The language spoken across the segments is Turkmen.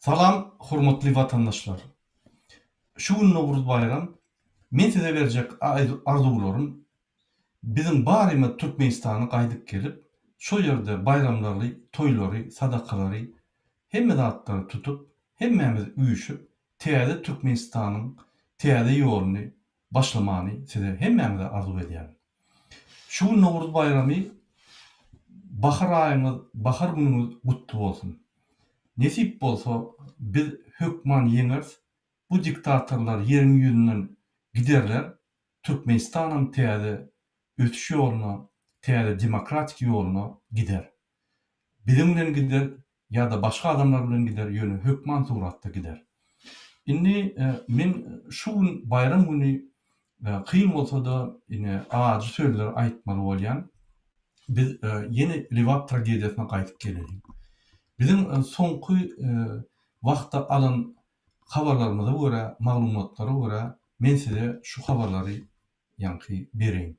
Salam hormatly watandaşlar. Şu gün Nowruz baýram. Men size berjek arzuwlarym biziň barymyz Türkmenistana gaýdyp gelip şo ýerde baýramlary toýlary sadakalary hemme zatlary tutup hemmämiz üýşüp täze Türkmenistanyň täze ýoluny başlamany size hemmäňize arzuw edýärin. Şu gün Nowruz baýramy bahar aýyňyz bahar günüňiz gutly bolsun. Nesip bolsa biz hökman ýeňeris bu diktatorlar ýeriň ýüzünden giderler Türkmenistanam täze ösüş ýoluna täze demokratik ýoluna gider. Biziň bilen gider ýa-da başga adamlar bilen gider, ýöne hökman suratda gider. Indi men şu gün baýram güni kyn bolsa-da ine ajy sözleri aýtmaly bolýan. Biz ýene Lebap tragediýasyna gaýdyp geleliň. Biziň soňky wagtda alan habarlarymyza görä, maglumatlara görä men size şu habarlary ýaňky bereýin.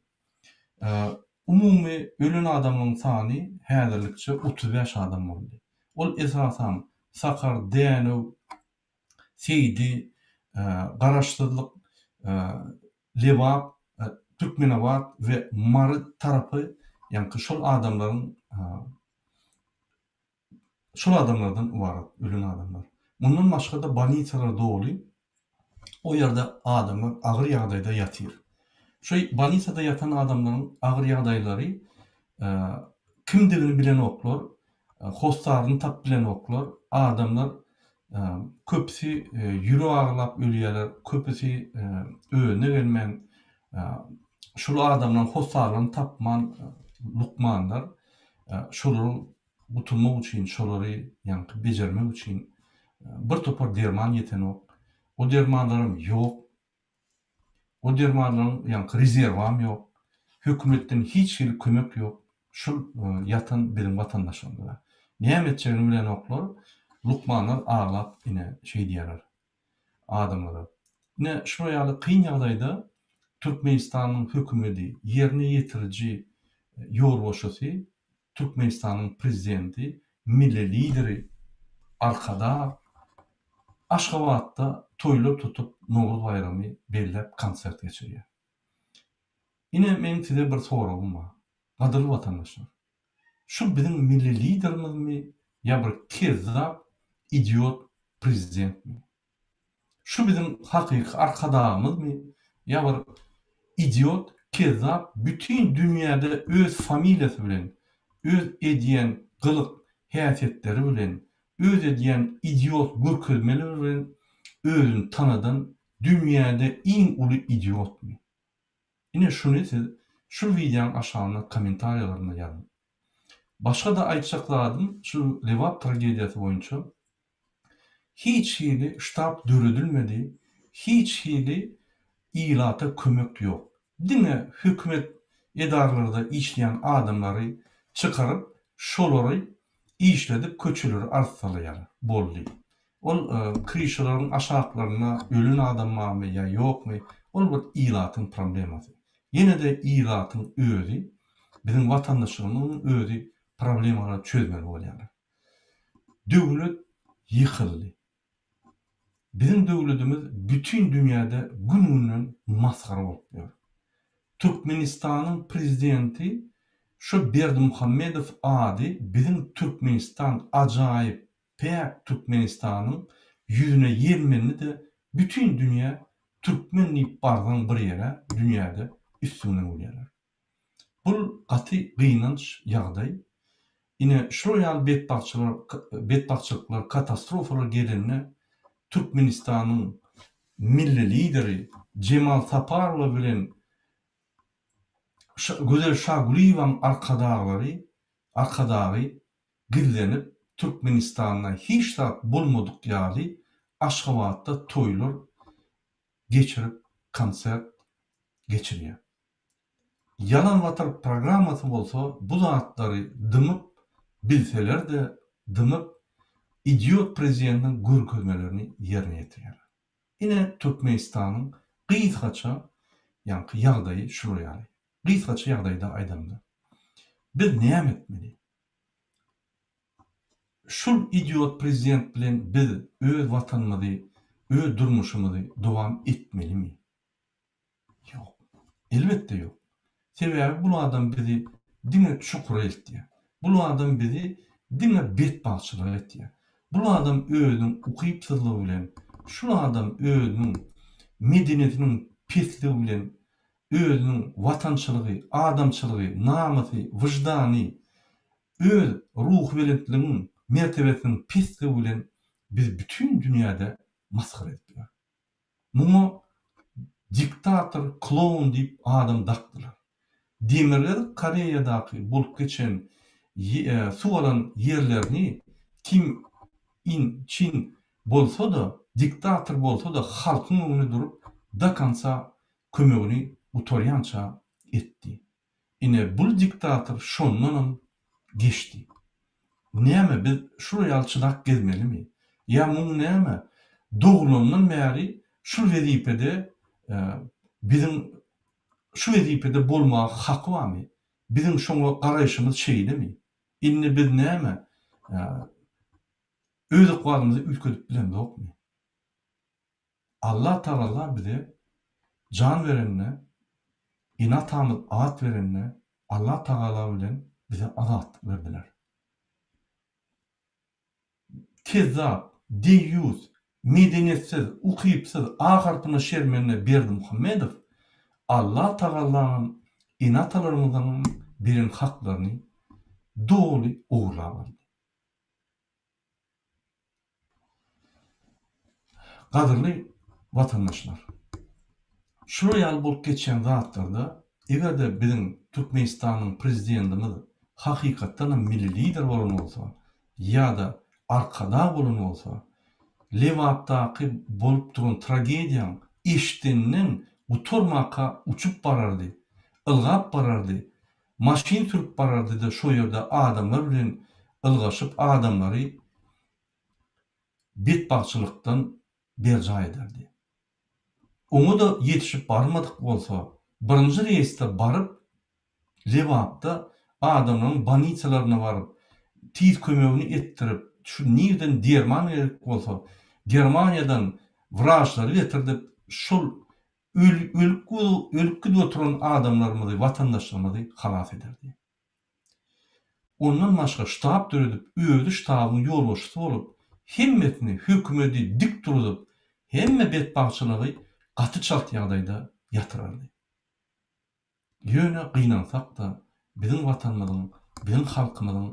Umumy ölen adamlaryň sany häzirlikçe 35 adam boldy. Ol esasan Sakar, Dänew, Seýdi, Garaşsyzlyk, Lebap, Türkmenabat we Mary tarapy ýaňky şol adamlaryň Şol adamlardan ybarat ölen adamlar. Mundan başga-da bolnisalar doly. O ýerde adamlar agyr ýagdaýda ýatyr. Şu bolnisada ýatan adamlaryň agyr ýagdaýlary kimdigini bilenoklar, hossaryny tapyp bilenoklar. Adamlar köpüsi ýürek agyrlap ölýärler, köpüsi özüne gelmän şul adamlaryň hossarlaryny tapman lukmanlar şolaryň gutulmak üçin, şolary ýaňky bejermek üçin bir topar derman ýetenok. O dermanlaram ýok. O dermanlaryň ýaňky rezerwam ýok. Hökümetden hiç hili kömek ýok. Şul ýatan biziň watandaşlarymyza. Näme etjegini bilenoklar. Lukmanlar aglap ine şeý diýýärler adamlara. Ine şular ýaly kyn ýagdaýda Türkmenistanyň hökümedi, ýerine ýetiriji ýolbaşçysy Türkmenistanyň Prezidenti, Milli Lideri Arkadag Aşgabatda toýlar tutup Nowruz baýramy belläp konsert geçirýär. Ine meň size bir soragym bar. Gadyrly watandaşlar. Şu biziň Milli Liderimizmi ýa bir kezzap idiot prezidentmi? Şu biziň hakyky Arkadagymyzmy ýa bir idiot kezzap bütin dünýäde öz familiýasy bilen öz edýän gylyk häsiýetleri bilen öz edýän idiot görkezmeleri bilen özüni tanadan dünýäde iň uly idiotmy? Ine şuny siz şul wideoň aşagynda kommentariýalarynda ýazyň. Başga-da aýtjak zadym şu Lebap tragediýasy boýunça Hiç hili ştab döredilmedi, hiç hili ilata kömek ýok. Diňe hökümet edaralarda işleýän adamlary çykaryp, şolary işledip köçeleri arssalaýarlar. Boldy. Ol kryşalaryň aşaklarynda ölen adam barmy ýa ýokmy, ol bir ilatyň problemasy. Ýene-de ilatyň özi, biziň watandaşlarymyzyň özi problemalary çözmeli bolýarlar. Döwlet ýykyldy. Biziň döwletimiz bütin dünýäde gün-günden masgara bolup ýör. Türkmenistanyň prezidenti şo Berdimuhamedow ady biziň Türkmenistan ajaýyp päk Türkmenistanyň ýüzüne ýelmendi-de bütin dünýä türkmen diýip barsaň bir ýere dünýäde üstüňden gülýärler. Bul gaty gynanç ýagdaý. Ine şular ýaly betbagtçylar betbagtçylyklar, katastrofalar gelende Türkmenistanyň Milli Lideri Jemal Saparowa bilen Gözel Şagulyýewaň arkadaglary Arkadagy gizlenip Türkmenistanda hiç zat bolmadyk ýaly Aşgabatda toýlar geçirip konsert geçirýär. Ýalan batyr programmasy bolsa bu zatlary dymyp bilseler-de dymyp idiot prezidentiň görkezmelerini ýerine ýetirýärler. Ine Türkmenistanyň gysgaça ýaňky ýagdaýy şular ýaly. Gysgaça ýagdaýda aýdamda. Biz näme etmeli? Şul idiot prezident bilen biz öz watanymyzy, öz durmuşymyzy dowam etmelimi? Ýok. Elbetde ýok. Sebäbi bul adam bizi diňe çukura eltýär. Bul adam bizi diňe betbagtçylyga eltýär. Bul adam özüniň ukypsyzlygy bilen, şul adam özüniň medeniýetiniň pesligi bilen özüniň watançylygy, adamçylygy, namysy, wyždany, öz ruhubelentligiň mertebesiniň pesligi bilen bizi bütin dünýäde masgara edip ýör. Muňa diktator, kloun diýip adam dakdylar. Demirgazyk Koreýadaky bolup geçen suw alan ýerlerini Kim In Çin bolsa-da, diktator bolsa-da halkyň öňünde durup do konca kömegini gutarýança etdi. Ine bul diktator şondanam geçdi. Näme biz şular ýaly çydap gezmelimi? Ýa muň näme doglandan bäri şul wezipede biziň şu wezipede bolmaga haky barmy? Biziň şoňa garaýşymyz şeýlemi? Indi biz näme öz ykbalymyzy üýtgedip bilemzokmy? Allah Tagala bize jan berende, ene-atamyz at berende Allah Tagala bilen bize azatlyk berdiler. Kezzap, deýýus, medeniýetsiz, ukypsyz, A harpyna şermende Berdimuhamedow Allah Tagalaňam, ene-atalarymyzyňam beren haklaryny doly ogurlap aldy. Gadyrly watandaşlar! Şular ýaly bolup geçýän zatlarda eger-de biziň Türkmenistanyň Prezidentimiz hakykatdanam milli lider bolan bolsa ýa-da Arkadag bolan bolsa Lebapdaky bolup duran tragediýaň eşidenden gutarmaka uçup barardy, ylgap barardy, Maşyn sürüp barardy-da şo ýerde adamlar bilen ylgaşyp adamlary betbagtçylykdan berjaý ederdi. Oňa-da ýetişip barmadyk bolsa, birinji reýsde baryp Lebapda adamlaryň bolnisalaryna baryp, tiz kömegini etdirip, şu nirden derman gerek bolsa, Germaniýadan wraçlary getirdip, şol ölüp ölüp gidip oturan adamlarymyzy, watandaşlarymyzy halas ederdi. Ondan başga ştab döredip, özi ştabyň ýolbaşçysy bolup, hemmesini, hökümedi dik duruzyp, hemme betbagtçylygy gaty çalt ýagdaýda ýatyrardy. Ýöne gynansak-da, biziň Watanymyzyň, biziň halkymyzyň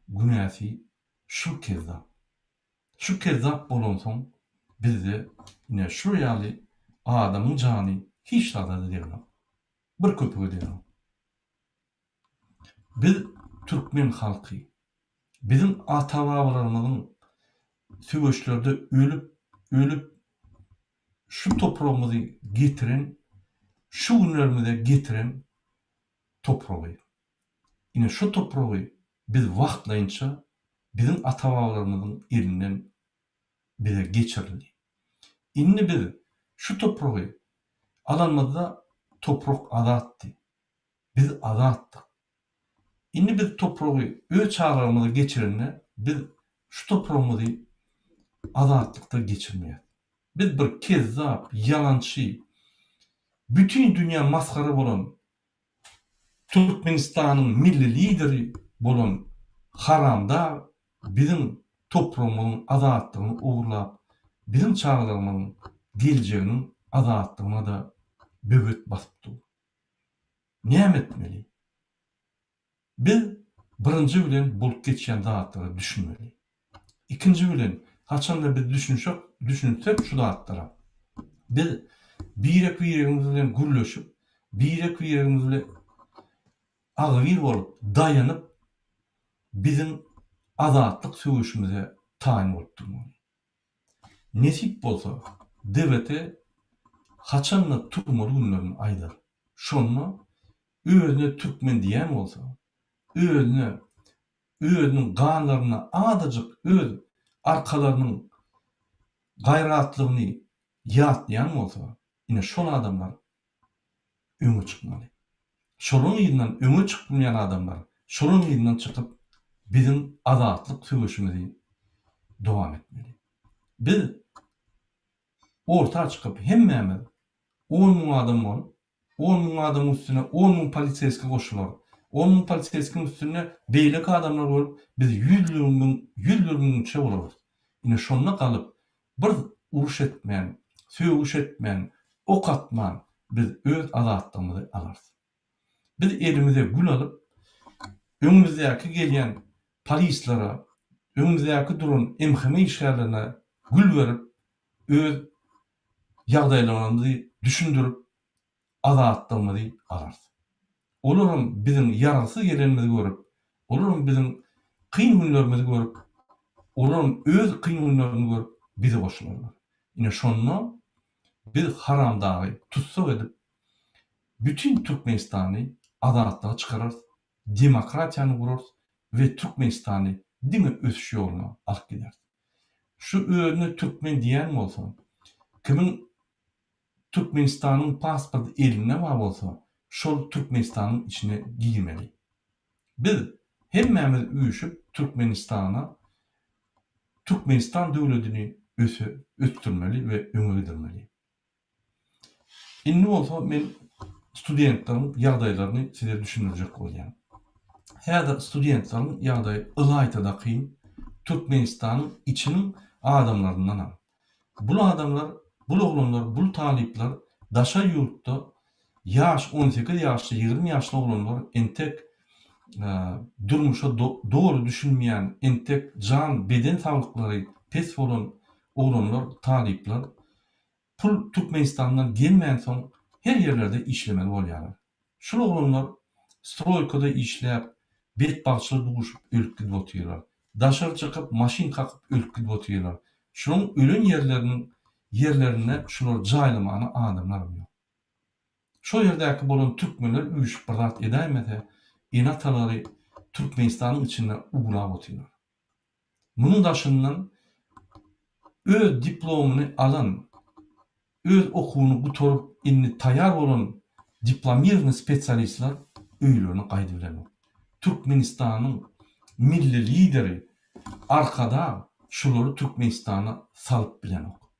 günäsi şul kezzap. Şu kezzap bolansoň bizde ine şular ýaly adamyň jany hiç zada-da degenok. Bir köpüge degenok. Biz türkmen halky, biziň ata-babalarymyzyň söweşlerde ölüp, ölüp şu topragymyzy getiren, şu günlerimize getiren topragy. Ine şu topragy biz wagtlaýynça biziň ata-babalarymyzyň elinden bize geçirildi. Indi biz şu topragy alanymyzda toprak azatdy. Biz azatdyk. Indi biz topragy öz çagalarymyza geçirende biz şu topragymyzy azatlykda geçirmeýäs. Biz bir kezzap, ýalançy, bütin dünýä masgara bolan Türkmenistanyň milli lideri bolan haramdag biziň topragymyzyň azatlygyny ogurlap, biziň çagalarymyzyň geljeginiň azatlygyna-da böwet basyp dur. Näme etmeli? Biz birinji bilen bolup geçýän zatlara düşünmeli. Ikinji bilen, haçanda biz düşünşek, düşünsek şu zatlara, biz birek-biregimiz bilen gürleşip, birek-biregimiz bilen agybir bolup, daýanyp, biziň azatlyk söweşimize taýyn bolup durmaly. Nesip bolsa, DWT haçanda turmaly günlerini aýdar. Şonda özüne türkmen diýen bolsa, özüne, özüniň ganlarynda azajyk öz arkalarynyň gaýratlygyny ýatlaýan bolsa, ine şol adamlar öňe çykmaly. Şolaryň yzyndan öňe çykyp bilmeýän adamlar şolaryň yzyndan çykyp. biziň azatlyk söweşimizi dowam etmeli. Biz orta çykyp hemmämiz on müň adam bolup, on müň adamyň üstüne on müň poliseýski goşular, on müň poliseýskiň üstünde beýleki adamlar bolup biz ýüz müň, ýüz bir müňçe bolarys. Ine şonda galyp bir uruş etmän, sögüş etmän, ok atman biz öz azatlygymyzy alarys. Biz elimize gül alyp, öňümizdäki gelýän polislere, öňümizdäki duran MHM işgärlerine gül berip, öz ýagdaýlarymyzy düşündirip, azatlygymyzy alarys. Olaram biziň ýaragsyz gelenimizi görüp, olaram biziň kyn günlerimizi görüp, olaram öz kyn günlerini görüp bize goşularlar. Ine şonda biz haramdagy tussag edip, bütin Türkmenistany azatlyga çykararys, demokratiýany gurarys we Türkmenistany diňe ösüş ýoluna alyp gideris. Şu özüne türkmen diýen bolsa, kimiň Türkmenistanyň pasporty elinde bar bolsa, şol Türkmenistanyň içine girmeli. Biz hemmämiz üýşüp Türkmenistana Türkmenistan döwledini öse ösdürmeli we öňe gidirmeli. Indi bolsa men studentleriň ýagdaýlaryny size düşündirjek bolýan. Häzir studentleriň ýagdaýy ylaýta-da kyn, Türkmenistanyň içiniň adamlaryndanam. Bul adamlar, bul oglanlar, bul talyplar daşary ýurtda ýaş 18 ýaşly, 20 ýaşly oglanlar entek durmuşa doly düşünmeýän, entek jan, beden saglyklary pes bolan oglanlar, talyplar Pul Türkmenistandan gelmänsoň her ýerlerde işlemeli bolýarlar. Şul oglanlar stroýkada işläp betbagtçylyga duşup ölüp gidip otyrlar. Daşary çykyp maşyn kakyp ölüp gidip otyrlar. Şulaň ölen ýerleriniň ýerlerinde şulary jaýlamana adamlaram ýok. Şol ýerdäki bolan türkmenler üýşüp bir zat edäýmese ene-atalary Türkmenistanyň içinde uwlap otyrlar. Munuň daşyndan öz diplomyny alan, öz okuwyny gutaryp indi taýýar bolan diplomirownyý spesialistler öýlerine gaýdybilenok. Türkmenistanyň Milli Lideri Arkadag şulary Türkmenistana salyp bilenok.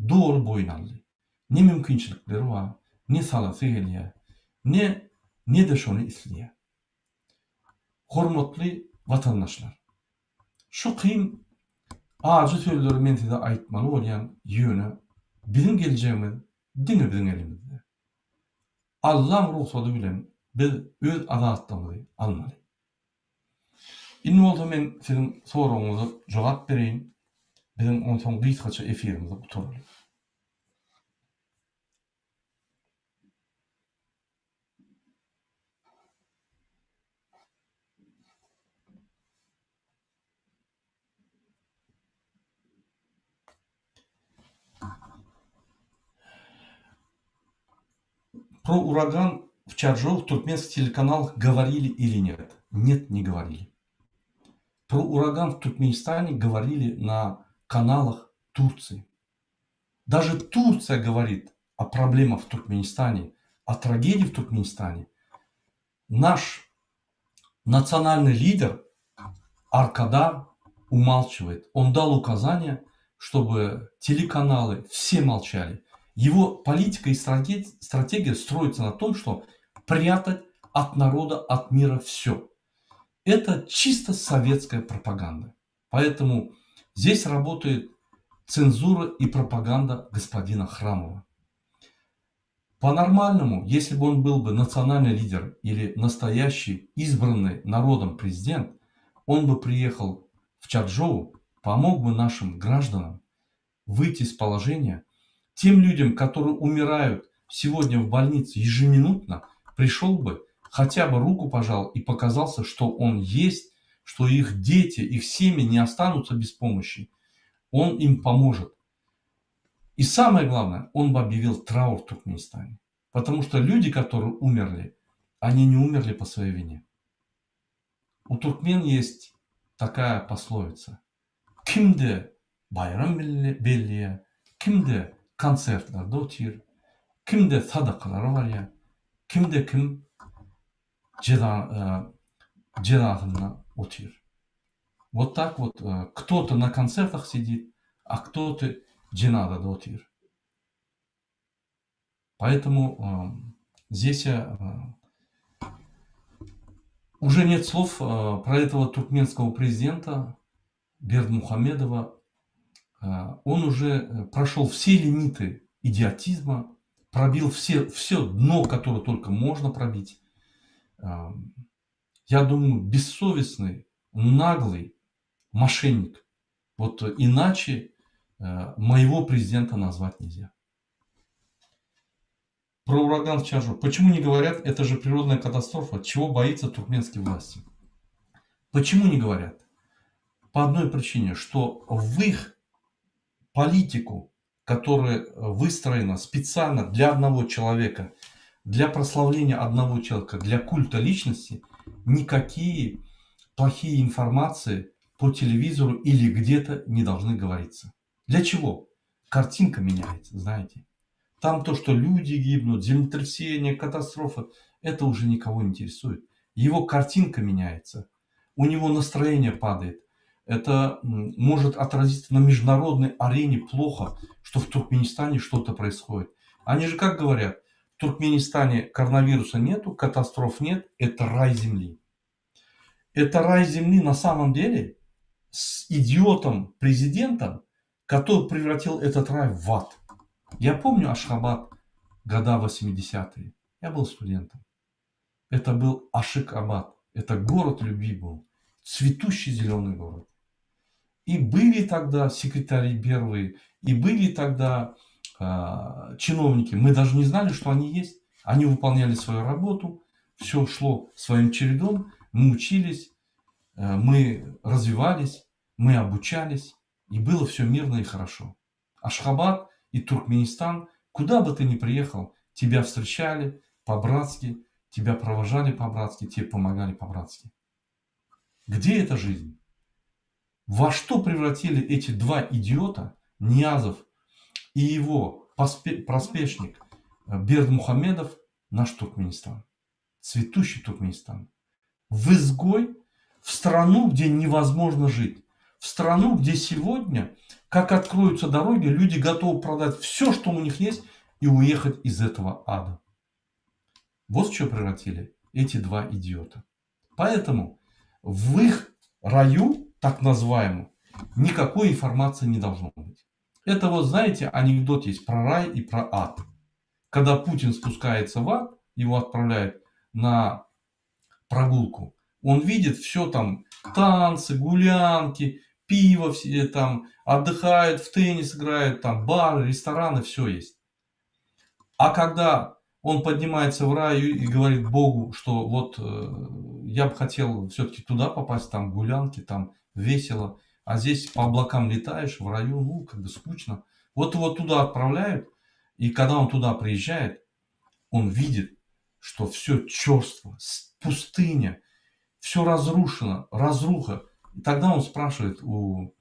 Doly boýun aldy. Ne mümkinçilikleri bar, ne salasy gelýär, ne ne-de şony isleýär. Hormatly watandaşlar! Şu kyn ajy sözleri men size aýtmaly bolýan, ýöne biziň geljegimiz diňe biziň elimizde. Allaň rugsady bilen biz öz azatlygymyzy almaly. Indi bolsa men siziň soragyňyza jogap bereýin, biziň onsoň gysgaça efirimizi gutaraly. Про ураган в Чарджоу в туркменских телеканалах говорили или нет? Нет, не говорили. Про ураган в Туркменистане говорили на каналах Турции. Даже Турция говорит о проблемах в Туркменистане, о трагедии в Туркменистане. Наш национальный лидер Аркада умалчивает. Он дал указание, чтобы телеканалы все молчали. Его политика и стратегия строится на том, что прятать от народа, от мира все. Это чисто советская пропаганда. Поэтому здесь работает цензура и пропаганда господина Храмова. По-нормальному, если бы он был бы национальный лидер или настоящий избранный народом президент, он бы приехал в Чарджоу, помог бы нашим гражданам выйти из положения, тем людям, которые умирают сегодня в больнице ежеминутно, пришел бы, хотя бы руку пожал и показался, что он есть, что их дети, их семьи не останутся без помощи. Он им поможет. И самое главное, он бы объявил траур в Туркменистане. Потому что люди, которые умерли, они не умерли по своей вине. У туркмен есть такая пословица. Kimde baýram belleýär, kimde konsertlerde otyr, kimde sadakalara barýar, kimde kim jezasynda otyr. Wot tak wot kto-to na konsertah sidit, a kto-to jenazada otyr. Poetomu zdes уже нет слов про этого туркменского президента Бердымухамедова. Он уже прошел все лимиты идиотизма, пробил все, все дно, которое только можно пробить. Я думаю, бессовестный, наглый мошенник. Вот иначе моего президента назвать нельзя. Про ураган в Чарджоу. Почему не говорят, это же природная катастрофа, чего боится туркменские власти? Почему не говорят? По одной причине, что в их политику, которая выстроена специально для одного человека, для прославления одного человека, для культа личности, никакие плохие информации по телевизору или где-то не должны говориться. Для чего? Картинка меняется, знаете. Там то, что люди гибнут, землетрясения, катастрофы, это уже никого не интересует. Его картинка меняется, у него настроение падает. Это может отразиться на международной арене плохо, что в Туркменистане что-то происходит. Они же как говорят, в Туркменистане коронавируса нету, катастроф нет, это рай земли. Это рай земли на самом деле с идиотом-президентом, который превратил этот рай в ад. Я помню Ашхабад, года 80-е. Я был студентом. Это был Ашик-Абад. Это город любви был. Цветущий зеленый город. И были тогда секретари первые, и были тогда э, чиновники. Мы даже не знали, что они есть. Они выполняли свою работу, все шло своим чередом. Мы учились, э, мы развивались, мы обучались, и было все мирно и хорошо. Ашхабад и Туркменистан, куда бы ты ни приехал, тебя встречали по-братски, тебя провожали по-братски, тебе помогали по-братски. Где эта жизнь? Во что превратили эти два идиота, Ниязов и его проспешник э, Бердмухамедов, наш Туркменистан? Цветущий Туркменистан. В изгой, в страну, где невозможно жить. В страну, где сегодня, как откроются дороги, люди готовы продать все, что у них есть, и уехать из этого ада. Вот в что превратили эти два идиота. Поэтому в их раю, так называемом, никакой информации не должно быть. Это вот, знаете, анекдот есть про рай и про ад. Когда Путин спускается в ад, его отправляют на прогулку, он видит все там, танцы, гулянки, пиво все там, отдыхают, в теннис играют, там бары, рестораны, все есть. А когда он поднимается в рай и говорит Богу, что вот э, я бы хотел все-таки туда попасть, там гулянки, там весело, а здесь по облакам летаешь, в раю, ну, как бы скучно. Вот его туда отправляют, и когда он туда приезжает, он видит, что все черство, пустыня, все разрушено, разруха. И тогда он спрашивает у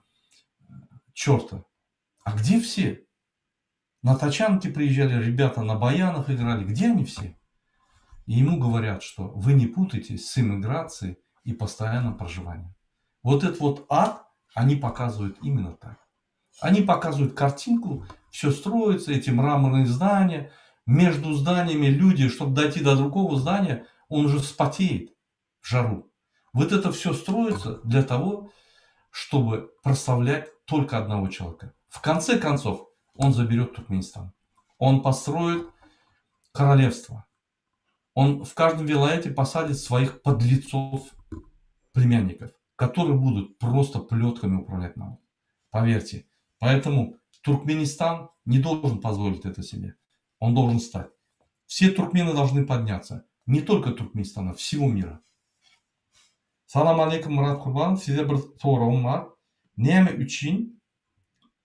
черта, а где все? На тачанке приезжали ребята, на баянах играли. Где они все? И ему говорят, что вы не путайте с иммиграцией и постоянным проживанием. Вот этот вот ад они показывают именно так. Они показывают картинку, все строится, эти мраморные здания. Между зданиями люди, чтобы дойти до другого здания, он уже вспотеет в жару. Вот это все строится для того, чтобы прославлять только одного человека. В конце концов, он заберет Туркменистан. Он построит королевство. Он в каждом вилаяте посадит своих подлецов, племянников, которые будут просто плетками управлять народом. Поверьте. Поэтому Туркменистан не должен позволить это себе. Он должен стать. Все туркмены должны подняться. Не только Туркменистана, всего мира. Salam aleýkum Myrat Kurbanow size bir soragym bar. Näme üçin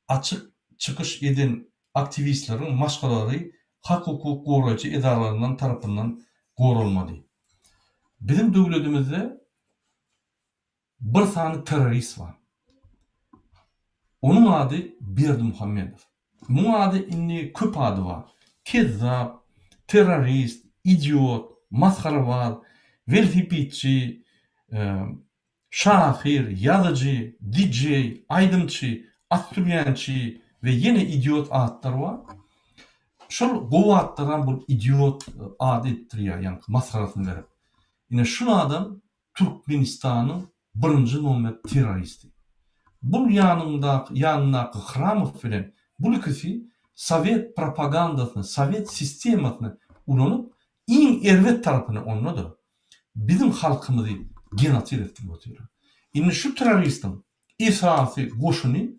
açyk çykyş eden aktiwistleriň maşgalalary hak-hukuk goraýjy edaralaryndan tarapyndan goralmady? Biziň döwledimizde bir sany terrorist bar. Onuň ady Berdimuhamedow. Muň ady indi köp ady bar. Kezzap, terrorist, idiot, masgarabaz, welosipedçi. Şahyr, ýazyjy, DJ, aýdymçy, at sürýänçi we ýene idiot atlar bar. Şol gowy atlaram bul idiot ady etdirýär, ýaňky masgarasyny berip. Ine şul adam Türkmenistanyň birinji nomer terroristi. Bul ýanyňdaky ýanyndaky Hramow bilen bul ikisi sowet propagandasyny, sowet sistemasyny ulanyp iň erbet tarapyny onda-da biziň halkymyzy genosid etdirip otyrlar. Indi şu terroristiň esasy goşuny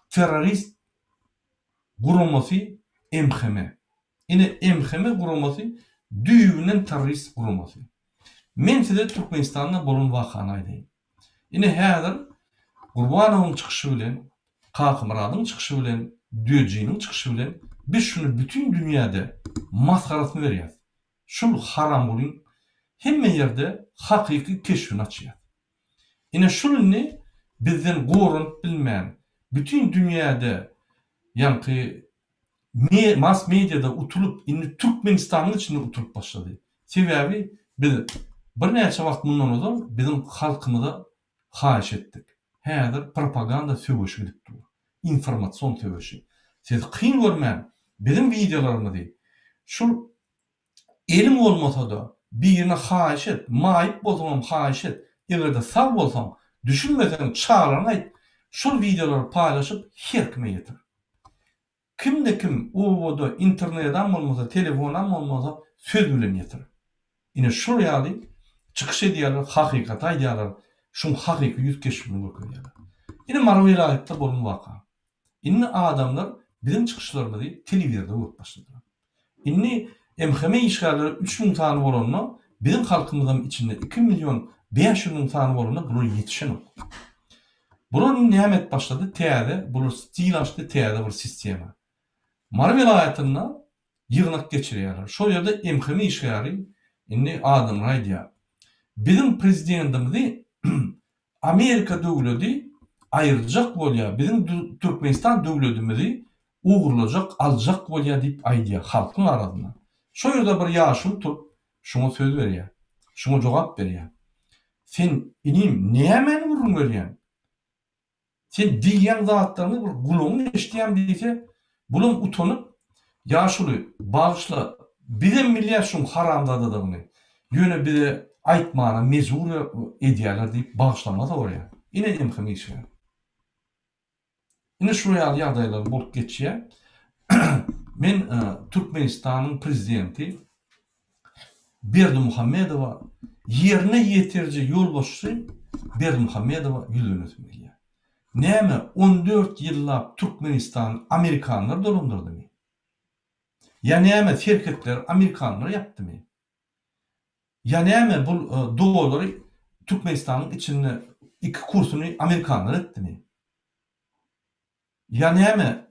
terrorist guramasy MHM. Ine MHM guramasy düýbünden terrorist guramasy. Men size Türkmenistanda bolan wakany aýdaýyn. Ine häzir Gurbanowyň çykyşy bilen, Kakamyradyň çykyşy bilen, Düýejiniň çykyşy bilen biz şuny bütin dünýäde masgarasyny berýäs. Şul haramgulyň hemme ýerde hakyky keşbini açýar. Ine şul indi bizden goranyp bilmän bütin dünýäde ýaňky mass mediada utulyp indi Türkmenistanyň içinde utulyp başlady. Sebäbi biz birnäçe wagt mundan ozal biziň halkymyza haýyş etdik. Häzir propaganda söweşi gidip dur. Informasion söweşi. Siz kyn görmän biziň wideolarymyzy şul eliň bolmasada birine haýyş et, maýyp bolsaňam haýyş et, egerde sag bolsaň, düşünmeseň çagalaryňa aýt, şol wideolary paýlaşyp her kime ýetir. Kimde kim obada internedam bolmasa, telefonam bolmasa söz bilen ýetir. Ine şul ýaly çykyş edýärler, hakykaty aýdýarlar, şuň hakyky ýüz keşbini görkezýärler. Ine Mary welaýatda bolan waka. Indi adamlar biziň çykyşlarymyzy telewizorda görüp başladylar. Indi MHM işgärleri 3000 sany bolanda, biziň halkymyzam içinde 2 million 500 müň sany bolanda bular ýetişenok. Bular indi näme edip başlady? Täze, bular stil açdy, täze bir sistema. Mary welaýatynda ýygnak geçirýärler. Şol ýerde MHM işgäri indi adamlara aýdýar. Biziň prezidentimizi Amerika döwledi aýyrjak bolýar, biziň Türkmenistan döwledimizi ogurlajak, aljak bolýar diýip aýdýar halkyň arasynda. Şo ýerde bir ýaşuly turup şuňa söz berýär, şuňa jogap berýär. Sen inim nämäni gürrüň berýäň? Sen diýýän zatlaryňy bir gulagyň eşidýämi diýse, bulam utanyp, Ýaşuly, bagyşla, bizem bilýäs şuň haramzadadygyny, ýöne bize aýtmana mejbur edýärler diýip bagyşlama soraýar. Ine MHM işgäri. Ine şular ýaly ýagdaýlar bolup geçýär. Men Türkmenistanyň prezidenti Berdimuhamedowa ýerine ýetiriji ýolbaşçy Berdimuhamedowa ýüzlenesim gelýär. Näme on dört ýyllap Türkmenistany amerikanlar dolandyrdymy? Ýa näme serhetleri amerikanlar ýapdymy? Ýa näme bul dollary Türkmenistanyň içinde iki kursuny amerikanlar etdimi? Ýa näme,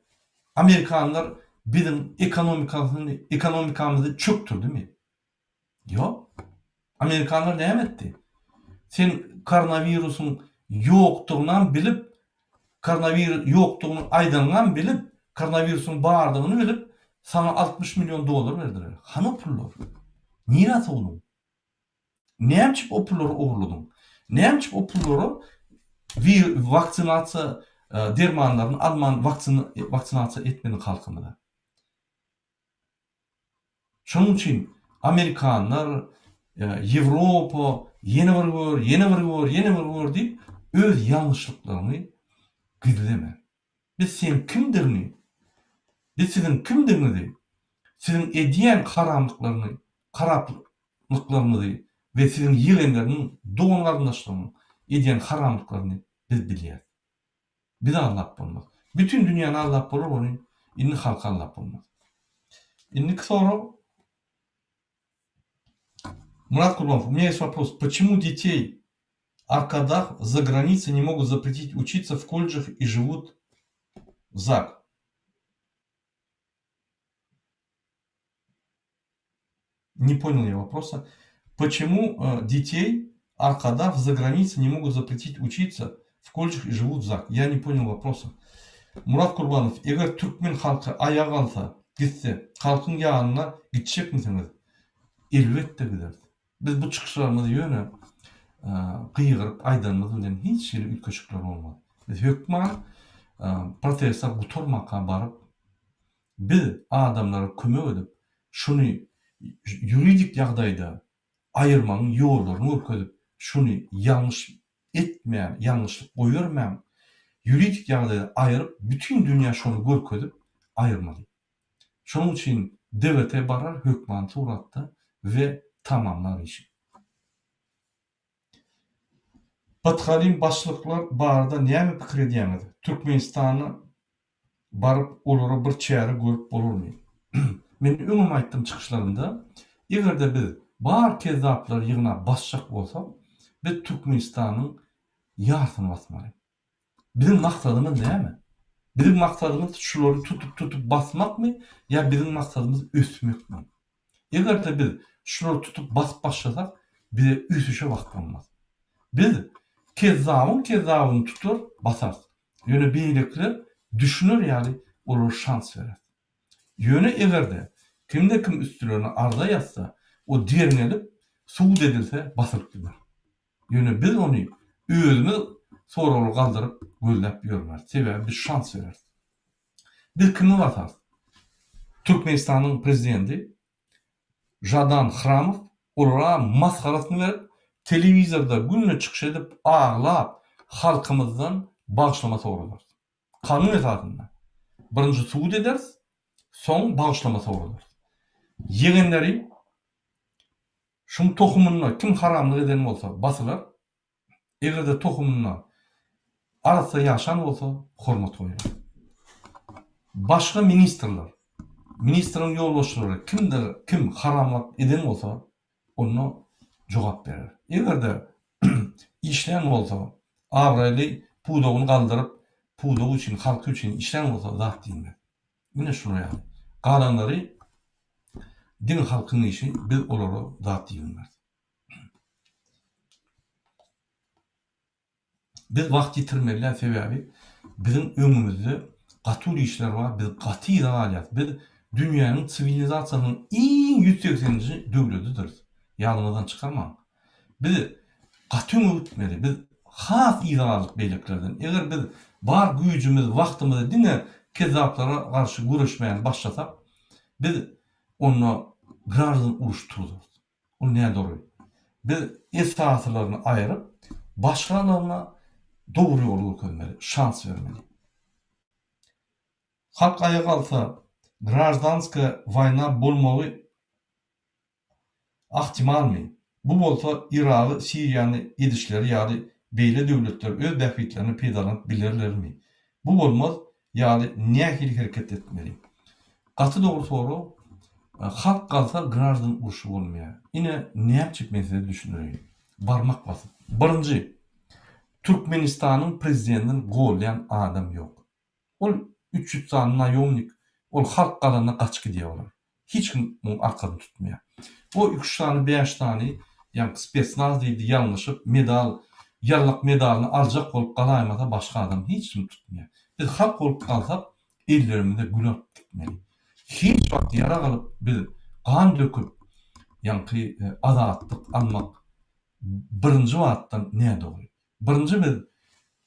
amerikanlar biziň ekonomikasyny, ekonomikamyzy çökdürdimi? Ýok. Amerikanlar näme etdi? Sen koronawirusyň ýokdugynam bilip, koronawirus ýokdugyny aýdanyňam bilip, koronawirusyň bardygyny bilip, saňa 60 million dollar berdiler. Hany o pullar? Nirä sowduň? Näme üçin o pullary ogurladyň? Näme üçin o pullara waksinasiýa dermanlaryny alman waksinasiýa etmediň halkymyza? Şonuň üçin amerikanlar, Ýewropa ýene bir gör, ýene bir gör, ýene bir gör diýip öz ýalňyşlyklaryňy gizleme. Biz seň kimdigiňi, biz siziň kimdigiňizi, siziň edýän haramlyklaryňy, haraplyklaryňyzy we siziň ýegenleriňiň, dogan-garyndaşlaryňyň edýän haramlyklaryny biz bilýäris. Bizi aldap bolmaz. Bütin dünýäni aldap bolar welin, indi halky aldap bolmaz. Indiki sorag. Murat Kurbanow, у меня есть вопрос. Почему детей Аркадах за границей не могут запретить учиться в колледжах и живут в ЗАГ? Не понял я вопроса. Почему э, детей Аркадав за границей не могут запретить учиться в колледжах и живут в ЗАГ? Я не понял вопроса. Murat Kurbanow, eger türkmen halky aýaga galsa, gitse, halkyň ýanyna gitjekmisiňiz? Elbetde gideris. Biz bu çykyşlarymyzy ýöne. Gygyryp aýdanymyz bilen hiç hili üýtgeşikler bolmaz. Biz hökman protestler gutarmaka baryp, biz adamlara kömek edip, şuny ýuridik ýagdaýda aýyrmagyň ýollaryny görkezip, şuny ýalňyş etmän, ýalňyşlyk goýbermäň, ýuridik ýagdaýda aýyryp, bütin dünýä şony görkezip aýyrmaly. Şonuň üçin DWT barar hökman suratda we tamamlar işi. Batgalym başlyklar barada näme pikir edýäňiz? Türkmenistana baryp olara bir çäre görüp bolarmy? Men öňem aýtdym çykyşlarymda, egerde biz bar kezzaplary ýygnap basjak bolsak, biz Türkmenistanyň ýarsyny basmaly. Biziň maksadymyz näme? Biziň maksadymyz şulary tutup tutup basmakmy ýa biziň maksadymyz ösmekmi? Egerde biz şulary tutup basyp başlasak bize ösüşe wagt bolmaz. Biz kezzabyň kezzabyny tutar basarys. Ýöne beýlekiler düşüner ýaly olara şans bereris. Ýöne egerde kimde kim üstülerine arza ýazsa o derňelip sud edilse basylyp gider. Ýöne biz ony özümiz soragly galdyryp gözläp ýörmeris. Sebäbi biz şans bereris. Biz kimi basarys? Türkmenistanyň prezidenti Žadan Hramow olara masgarasyny berip, telewizorda günde çykyş edip aglap halkymyzdan bagyşlama soradarys. Kanun esasynda. Birinji sud ederis, soň bagyşlama soradarys. Ýegenleri Şuň tohumynda kim haramlyk eden bolsa basylar, eger-de tohumynda arassa ýaşan bolsa hormat goýlar. Başga ministrler, ministriň ýolbaşçylary kimdir kim haramlyk eden bolsa onda jogap berer. Eger-de işlän bolsa, abraýly pudagyny galdyryp, pudagy üçin, halky üçin işlän bolsa zat diýilmez. Ine şular ýaly. Galanlary diňe halkyň işi, biz olara zat diýilmeris. Biz wagt ýitirmeli däl, sebäbi biziň öňümizde gaty uly işler bar, biz gaty yza galýarys. Biz dünýäniň siwilizasiýasynyň iň 180-nji döwledidiris. Ýadyňyzdan çykarmaň. Biz gaty öňe gitmeli. Biz has yza galdyk beýlekilerden. Eger biz bar güýjümiz, wagtymyzy diňe kezzaplara garşy göreşmäni başlasak, biz onda graždan uruş turzarys. Ol nädogry. Biz esasylaryny aýryp, başgalaryna dogry ýoly görkezmeli, şans bermeli. Halk aýaga galsa, graždanskaýa waýna bolmagy Ahtimalmy? Bu bolsa Yragy, Siriýany edişleri ýaly beýle döwletler öz bähbitlerine peýdalanyp bilerlermi? Bu bolmaz ýaly nähili hereket etmeli? Gaty dogry sorag. Halk galsa graždan urşy bolmaýar. Ine nätjek men size düşündireýin. Barmak basyp. Birinji, Türkmenistanyň prezidentini goldaýan adam ýok. Ol 300 sany naýomnik, ol halk galanda gaçyp gidýär olar. Hiç kim muň arkasyny tutmaýar. O üç sany, bäş sany ýaňky spesnaz diýdi ýalňyşyp medal, ýallak medalyny aljak bolup galaýmasa başga adam hiç kim tutmaýar. Biz halk bolup galsak ellerimize gül alyp gitmeli. Hiç wagt ýarag alyp biz gan döküp ýaňky azatlyk almak birinji batdan nädogry. Birinji biz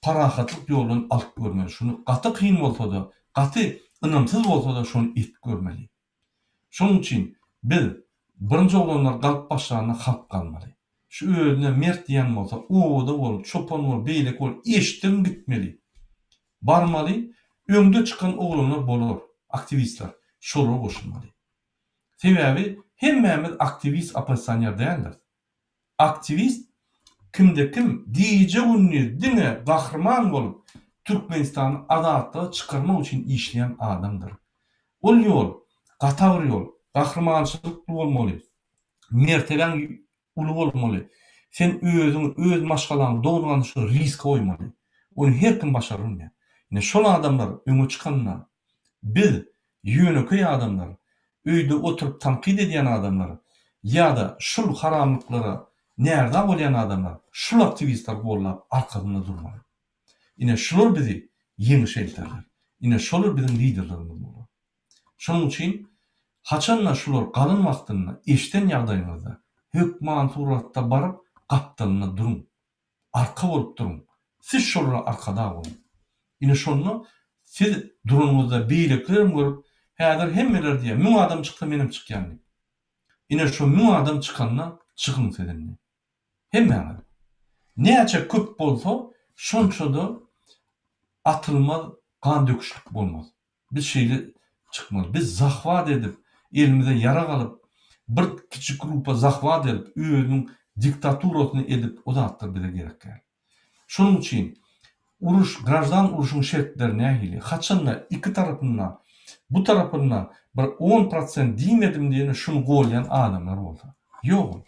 parahatlyk ýoldan alyp görmeli. Şuny gaty kyn bolsada, gaty ynamsyz bolsada şony edip görmeli. Şonuň üçin biz birinji oglanlar galyp başlanda halk galmaly. Şu özüne mert diýen bolsa, obada bol, çopan bol, beýleki bol, eşdigiň gitmeli. Barmaly, öňde çykan oglanlar bolar, aktiwistler, şolara goşulmaly. Sebäbi hemmämiz aktiwist oppozisioner däldiris. Aktiwist kimde-kim gije-gündiz diňe gahryman bolup Türkmenistany azatlyga çykarmak üçin işleýän adamdyr. Ol ýol gaty agyr ýol, gahrymançylykly bolmaly, mertebäň uly bolmaly, sen özüňi, öz maşgalaňy, dogan-garyndaşyňy riske goýmaly. Ony her kim başarylmaýar. Ine şol adamlar öňe çykanda biz ýönekeý adamlar, öýde oturyp tankyt edýän adamlar ýa-da şul haramlyklara närza bolýan adamlar şul aktiwistleri gollap arkasynda durmaly. Ine şular bizi ýeňişe elterler. Ine şolar biziň liderlerimiz bolar. Şonuň üçin haçanda şular galan wagtynda eşden ýagdaýyňyzda hökman suratda baryp. gapdalynda duruň. Arka bolup duruň. Siz şolara arkadag boluň. Ine şonda siz duranyňyzda beýlekilerem görüp, häzir hemmeler diýýär, müň adam çyksa menem çykýan diýip. Ine şo müň adam çykanda çykyň siz indi. Hemmäňiz. Näçe köp bolsa, şonça-da atylmaz, gan döküşlik bolmaz. Biz şeýle çykmaly. Biz zahwat edip, elimize ýarag alyp, bir kiçi grupa zahwat edip, özüniň diktaturasyny edip, o zatlar bize gerek däl. Şonuň üçin uruş, graždan urşuň şertleri nähili? Haçanda iki tarapynda, bu tarapynda bir on prosent diýmedim diýene şuny golýan adamlar bolsa. Ýok ol.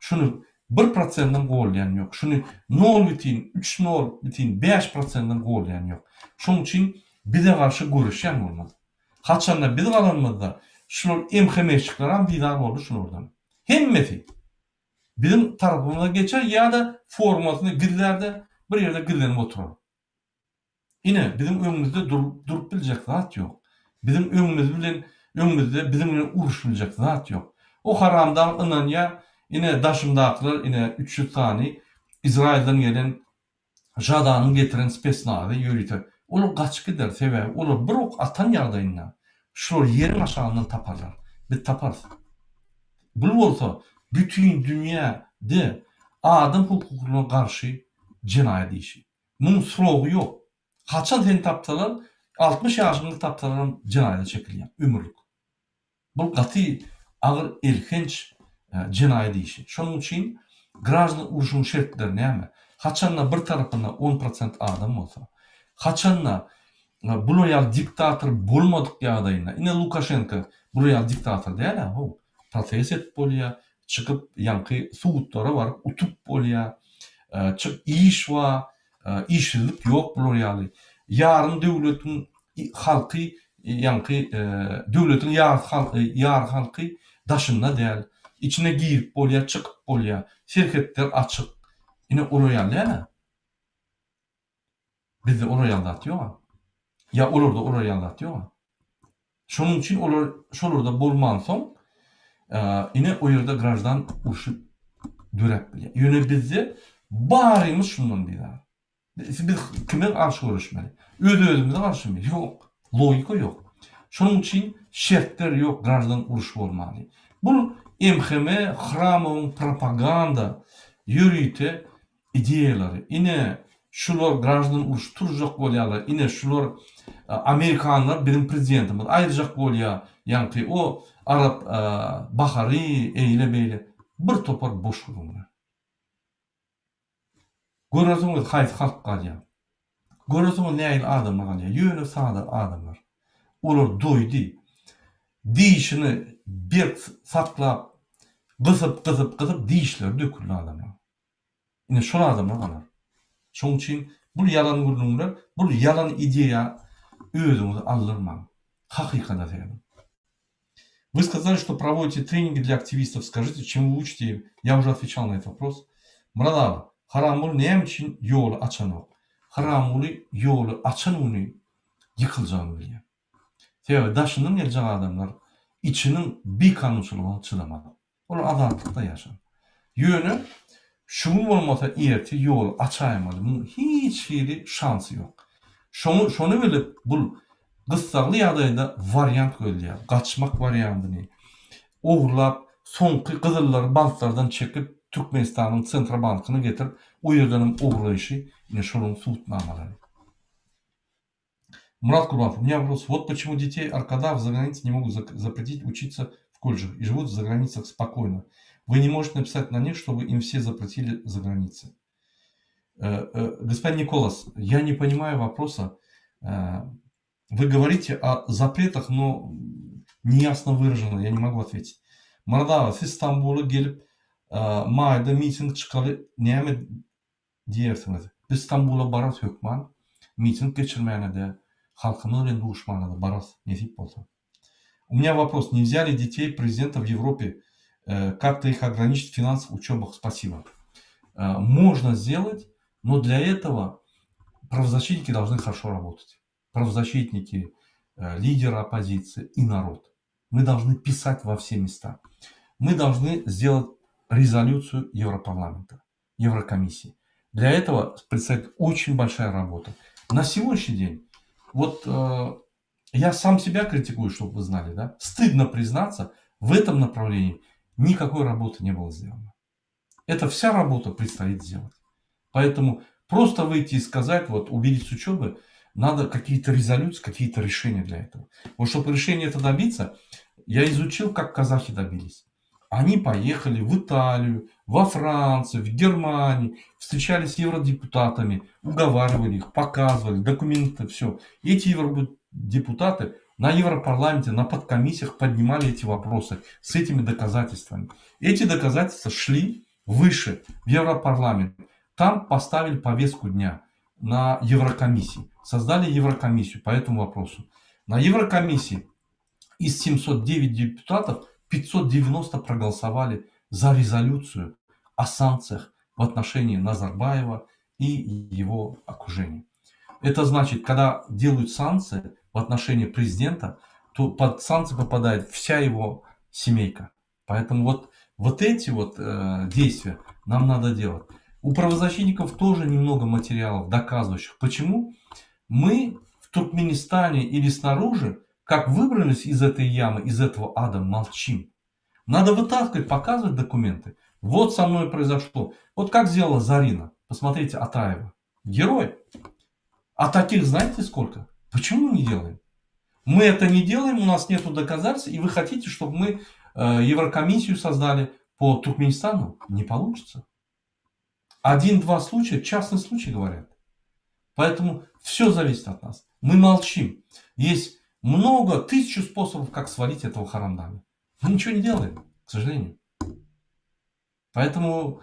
Şuny bir prosentden golýan ýok. Şuny nol bitin üç nol bitin bäş prosentden golýan ýok. Şonuň üçin bize garşy göreşýän bolmaz. Haçanda biz galanymyzda şular MHM-şikleram bizar boldy şulardan. Hemmesi biziň tarapymyza geçer ýa-da formasyny gizlär-de bir ýerde gizlenip oturar. Ine, biziň öňümizde durup biljek zat ýok. Biziň öňümiz bilen, öňümizde biziň bilen uruş biljek zat ýok. O haramdag ynanýar, ine, daşymdakylar, ine, 300 sany Izraýyldan gelen Žadanyň getiren spesnazy ýörite. Olar gaçyp gider, sebäbi olar bir ok atan ýagdaýynda şulary ýeriň aşagyndan taparlar. Biz taparys. Bul bolsa bütin dünýäde adam hukuklaryna garşy jenaýat işi. Muň srogy ýok. Haçan seni tapsalar, 60 ýaşyňda tapsalaram jenaýata çekilýäň, ömürlik. Bu gaty agyr elhenç jenaýat işi. Şonuň üçin graždan urşuň şertleri näme? Haçanda bir tarapynda on prosent adam bolsa, haçanda bular ýaly diktator bolmadyk ýagdaýynda, ine Lukaşenko bular ýaly diktator däl-ä how, protest edip bolýar, çykyp ýaňky sudlara baryp utup bolýar, çyk iş bar, Işsizlik ýok bular ýaly. Ýarym döwletiň halky ýaňky döwletiň ýarysy ýary halky daşynda däl. Içine girip bolýar, çykyp bolýar. Serhetler açyk. Ine olar ýaly däl-ä. Bizde olar ýaly zat ýog-a. Ýa olarda olar ýaly zat ýog-a. Şonuň üçin olar şolarda bolmansoň, ine o ýerde graždan urşy döräp bilýär. Ýöne bizde barymyz şundan bizar. Biz kime garşy göreşmeli? Öz-özümize garşymy? Ýok. Logika ýok. Şonuň üçin şertler ýok graždan uruş bolmaly. Bu MHM Hramowyň propaganda ýörite ideýalary, ine, şular graždan uruş turjak bolýarlar, ine, şular amerikanlar biziň prezidentimizi aýyrjak bolýar, ýaňky o arap bahary, eýle-beýle, bir topar boş gürrüňler. Görersiňiz haýsy halk galýar. Görersiňiz nähili adamlar galýar. Ýöne sada adamlar. Olar doýdy. Dişini berk saklap, gysyp, gysyp, gysyp dişleri döküldi adamlaryň. Ine şol adamlar galar. Şoň üçin bul ýalan gürrüňler, bul ýalan ideýa özüňizi aldyrmaň. Hakykata serediň. Вы сказали, что проводите тренинги для активистов. Скажите, чему вы учите? Я уже отвечал на этот вопрос. Myrat aga, Haramguly näme üçin ýoly açanok? Haramguly ýoly açan güni ýykyljagyny bilýär. Sebäbi daşyndan geljek adamlar içiniň bikanunçylygyna çydamaz. Olar azatlykda ýaşar. Ýöne şu gün bolmasa ertir ýoly açaýmaly. Muň hiç hili şansy ýok. Şoňa şony bilip bul gyssagly ýagdaýda wariant gözleýär. Gaçmak wariandyny ogurlap soňky gyzyllary banklardan çekip Türkmenistanyň Sentrobankyna getirip o ýerdenem ogurlaýşy ine şolaryň subutnamalary. Мурат Курбанов, у меня вопрос. Вот почему детей Аркадав за границей не могут запретить учиться в колледжах и живут за границах спокойно. Вы не можете написать на них, чтобы им все запретили за границей. Э, э, господин Николас, я не понимаю вопроса. Э, вы говорите о запретах, но неясно выражено, я не могу ответить. Myrat aga, siz Stambula gelip, maýda miting çykaly näme Diýersiňiz. Biz Stambula bararys hökman, miting geçirmäne-de, halkymyz bilen duşmana-da bararys, nesip bolsa. U меня вопрос, нельзя ли детей президента в Европе как-то их ограничить в финансовых учебах? Спасибо. Можно сделать, но для этого правозащитники должны хорошо работать. Правозащитники, лидеры оппозиции и народ. Мы должны писать во все места. Мы должны сделать резолюцию Европарламента. Еврокомиссии. Для этого предстоит очень большая работа. На сегодняшний день, вот э, я сам себя критикую, чтобы вы знали, да, стыдно признаться, в этом направлении никакой работы не было сделано. Это вся работа предстоит сделать. Поэтому просто выйти и сказать, вот уберите с учебы, надо какие-то резолюции, какие-то решения для этого. Вот чтобы решение это добиться, я изучил, как казахи добились. Они поехали в Италию, во Францию, в Германию, встречались с евродепутатами, уговаривали их, показывали документы, все. Эти евродепутаты на Европарламенте, на подкомиссиях поднимали эти вопросы с этими доказательствами. Эти доказательства шли выше, в Европарламент. Там поставили повестку дня на Еврокомиссии. Создали Еврокомиссию по этому вопросу. На Еврокомиссии из 709 депутатов 590 проголосовали за резолюцию о санкциях в отношении Назарбаева и его окружения. Это значит, когда делают санкции в отношении президента, то под санкции попадает вся его семейка. Поэтому вот, вот эти вот э, действия нам надо делать. У правозащитников тоже немного материалов, доказывающих, почему мы в Туркменистане или снаружи, как выбрались из этой ямы, из этого ада, молчим. Надо вытаскивать, показывать документы. Вот со мной произошло. Вот как сделала Зарина. Посмотрите, Атаева. Герой. А таких знаете сколько? Почему не делаем? Мы это не делаем, у нас нет доказательств, и вы хотите, чтобы мы э, Еврокомиссию создали по Туркменистану? Не получится. Один-два случая, частный случай говорят. Поэтому все зависит от нас. Мы молчим. Есть много, тысячу способов, как свалить этого Харамдага. Мы ничего не делаем, к сожалению. Поэтому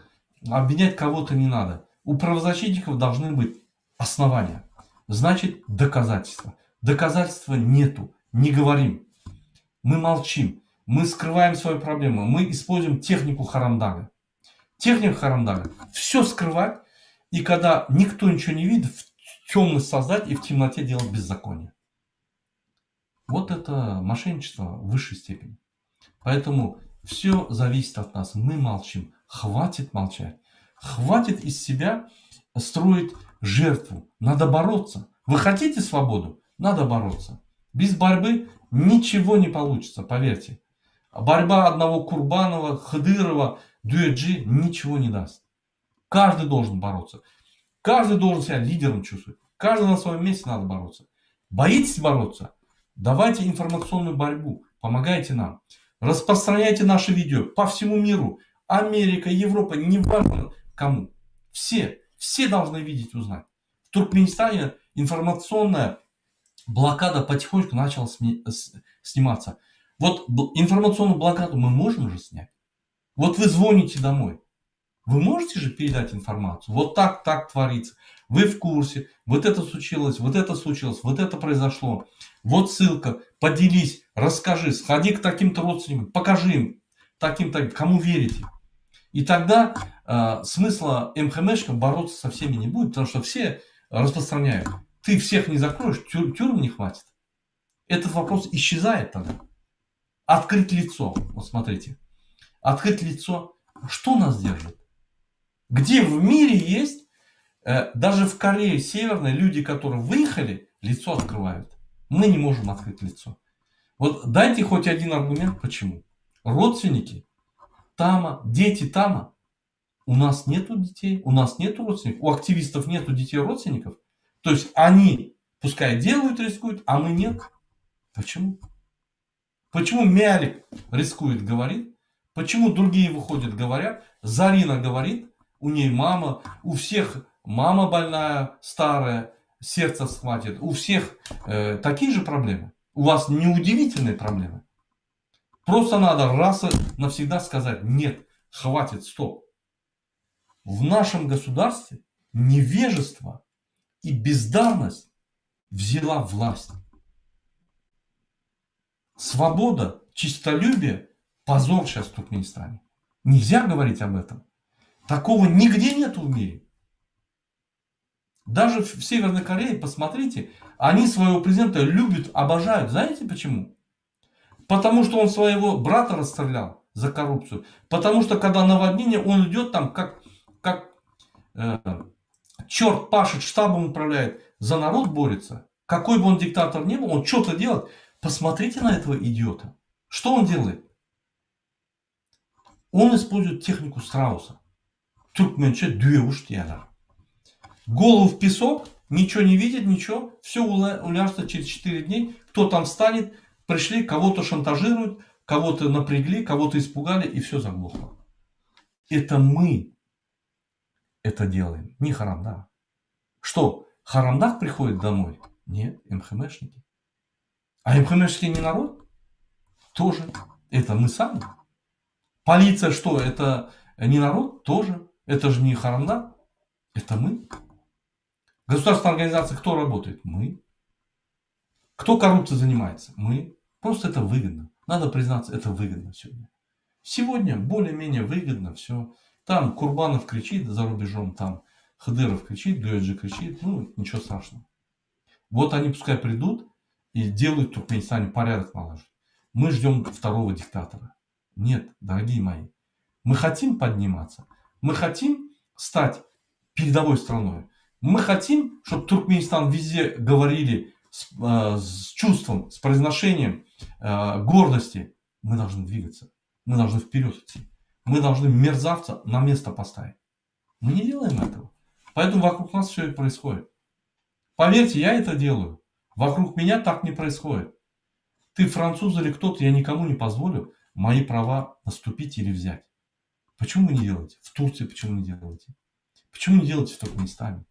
обвинять кого-то не надо. У правозащитников должны быть основания. Значит, доказательства. Доказательства нету. Не говорим. Мы молчим. Мы скрываем свою проблему. Мы используем технику Харамдага. Техника Харамдага. Все скрывать. И когда никто ничего не видит, в темность создать и в темноте делать беззаконие. Вот это мошенничество в высшей степени. Поэтому все зависит от нас. Мы молчим. Хватит молчать. Хватит из себя строить жертву. Надо бороться. Вы хотите свободу? Надо бороться. Без борьбы ничего не получится, поверьте. Борьба одного Курбанова, Хыдырова, Дуэджи ничего не даст. Каждый должен бороться. Каждый должен себя лидером чувствовать. Каждый на своем месте надо бороться. Боитесь бороться? Давайте информационную борьбу. Помогайте нам. Распространяйте наши видео по всему миру. Америка, Европа, неважно кому. Все, все должны видеть, узнать. В Туркменистане информационная блокада потихонечку начала сниматься. Вот информационную блокаду мы можем же снять. Вот вы звоните домой. Вы можете же передать информацию? Вот так, так творится. Вы в курсе. Вот это случилось, вот это случилось, вот это произошло. Вот ссылка. Поделись, расскажи, сходи к таким-то родственникам, покажи им таким-то, кому верите. И тогда э, смысла МХМшкам бороться со всеми не будет, потому что все распространяют. Ты всех не закроешь, тюр, тюрм не хватит. Этот вопрос исчезает тогда. Открыть лицо. Вот смотрите. Открыть лицо. Что нас держит? Где в мире есть, э, даже в Корее Северной, люди, которые выехали, лицо открывают. Мы не можем открыть лицо. Вот дайте хоть один аргумент, почему. Родственники тама, дети тама. У нас нету детей, у нас нету родственников, у активистов нету детей родственников. То есть они пускай делают, рискуют, а мы нет. Почему? Почему Мялик рискует, говорит? Почему другие выходят, говорят? Зарина говорит, у ней мама, у всех мама больная, старая, сердце схватит. У всех э, такие же проблемы. У вас неудивительные проблемы. Просто надо раз и навсегда сказать, нет, хватит, стоп. В нашем государстве невежество и бездарность взяла власть. Свобода, чистолюбие, позор сейчас в Туркменистане. Нельзя говорить об этом. Такого нигде нету в мире. Даже в Северной Корее, посмотрите, они своего президента любят, обожают. Знаете почему? Потому что он своего брата расстрелял за коррупцию. Потому что когда наводнение, он идет там как, как Çört paşit ştabom upravlyaet, za narod borется. Kakoý by on diktator ne byl, on ço-to delat. Posmotrite na etogo idiota. Što on delat? On ispolzuet tehniku strausa. Türkmençe düýeguş diýýärler. Голову в песок, ничего не видит, ничего, все уляжется через 4 дней, кто там станет, пришли, кого-то шантажируют, кого-то напрягли, кого-то испугали, и все заглохло. Это мы это делаем, не Харамдаг. Что, Харамдаг приходит домой? Нет, МХМшники. А МХМшники не народ? Тоже. Это мы сами. Полиция что, это не народ? Тоже. Это же не Харамдаг. Это мы. Государственная организация кто работает? Мы. Кто коррупцией занимается? Мы. Просто это выгодно. Надо признаться, это выгодно сегодня. Сегодня более-менее выгодно все. Там Курбанов кричит за рубежом, там Хыдыров кричит, Гюэджи кричит. Ну, ничего страшного. Вот они пускай придут и делают в Туркменистане порядок налаживают. Мы ждем второго диктатора. Нет, дорогие мои, мы хотим подниматься, мы хотим стать передовой страной. Мы хотим, чтобы Туркменистан везде говорили с, э, с чувством, с произношением э, гордости. Мы должны двигаться, мы должны вперед идти. Мы должны мерзавца на место поставить. Мы не делаем этого. Поэтому вокруг нас все и происходит. Поверьте, я это делаю. Вокруг меня так не происходит. Ты француз или кто-то, я никому не позволю мои права наступить или взять. Почему вы не делаете? В Турции почему не делаете? Почему не делаете в Туркменистане?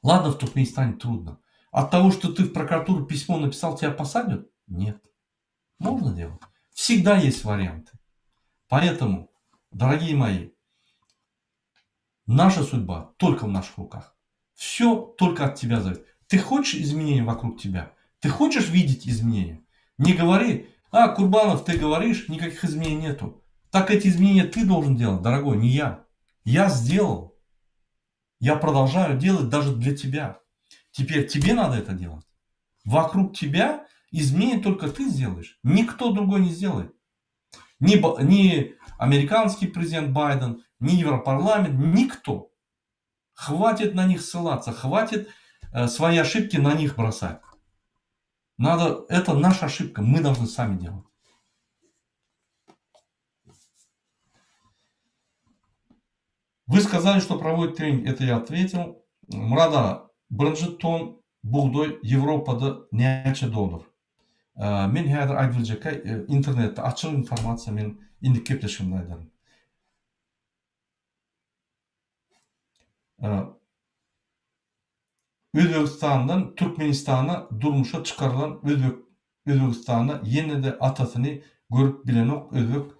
Ладно, в Туркменистане трудно. От того, что ты в прокуратуру письмо написал, тебя посадят? Нет. Можно делать. Всегда есть варианты. Поэтому, дорогие мои, наша судьба только в наших руках. Все только от тебя зависит. Ты хочешь изменения вокруг тебя? Ты хочешь видеть изменения? Не говори, а, Курбанов, ты говоришь, никаких изменений нету. Так эти изменения ты должен делать, дорогой, не я. Я сделал. Я продолжаю делать даже для тебя. Теперь тебе надо это делать. Вокруг тебя изменения только ты сделаешь. Никто другой не сделает. Ни, ни американский президент Байден, ни Европарламент, никто. Хватит на них ссылаться, хватит э, свои ошибки на них бросать. Надо, это наша ошибка, мы должны сами делать. Вы сказали, что проводит тренинг, это я ответил. Murada, birinji ton bugdaý Ýewropada näçe dollar? Men häzir aýdyp biljekkä internetde açyk informasiýa men indiki gepleşigimde aýdaryn. Özbegistandan Türkmenistana durmuşa çykarylan özbek Özbegistanda ýene-de atasyny görüp bilenok özbek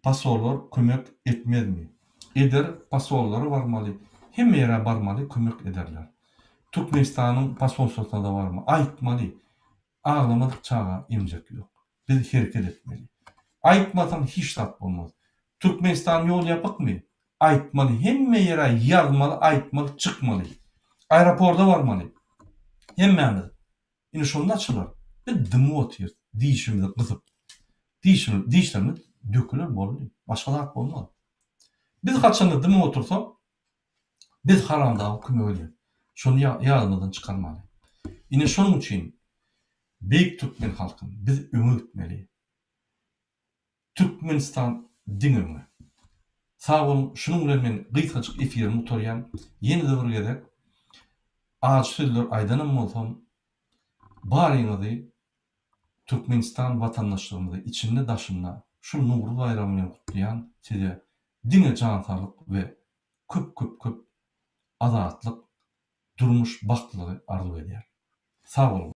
posollar kömek etmezmi? Eder posollara barmaly hemme ýere barmaly kömek ederler. Türkmenistanyň posolstwasyna-da barma aýtmaly aglamadyk çaga emjek ýok. Biz hereket etmeli. Aýtmasaň hiç zat bolmaz. Türkmenistan ýol ýapykmy? Aýtmaly hemme ýere ýazmaly aýtmaly çykmaly. Aeroporda barmaly. Hemmämiz. Ine şonda açylar. Biz dymyp otyrys dişimizi gysyp. Dişimiz dişlerimiz döküler boldy. Başga zat bolmaz. Biz haçanda dymyp otursak biz haramdaga kömek edýäs. Şony ýadymyzdan çykarmaly. Ine şonuň üçin beýik türkmen halkym biz öňe gitmeli. Türkmenistan diňe öňe. Sag boluň şunuň bilen men gysgajyk efirimi gutarýan. Ýene-de bir gezek ajy sözler aýdanam bolsam baryňyzy Türkmenistan watandaşlygymyzy içinde daşynda şu Nowruz baýramy bilen gutlaýan size diňe jan saglyk we köp köp köp azatlyk durmuş bagtlylygy arzuw edýär. Sag boluň.